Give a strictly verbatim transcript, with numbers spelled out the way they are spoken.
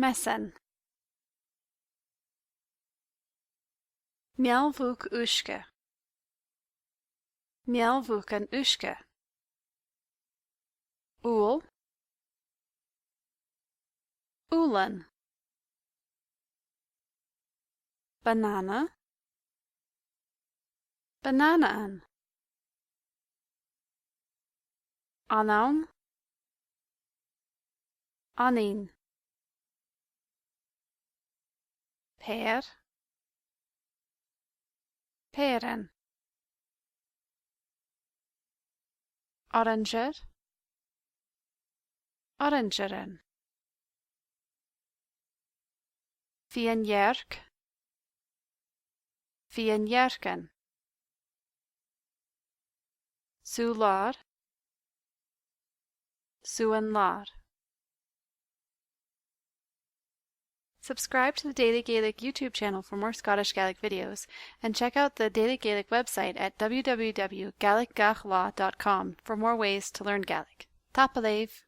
Measan. Mealbhog uisge. Mealbhogan uisge. Ubhal. Ubhlan. Banana. Bananathan. Anann. Anainn. Pear. Pearan. Orainsear. Orainsearan. Fìon-dhearc. Fìon-dhearcan. Sùbh-làir. Suain-làir. Subscribe to the Daily Gaelic YouTube channel for more Scottish Gaelic videos, and check out the Daily Gaelic website at w w w gaelic gach latha dot com for more ways to learn Gaelic. Tapadh leibh!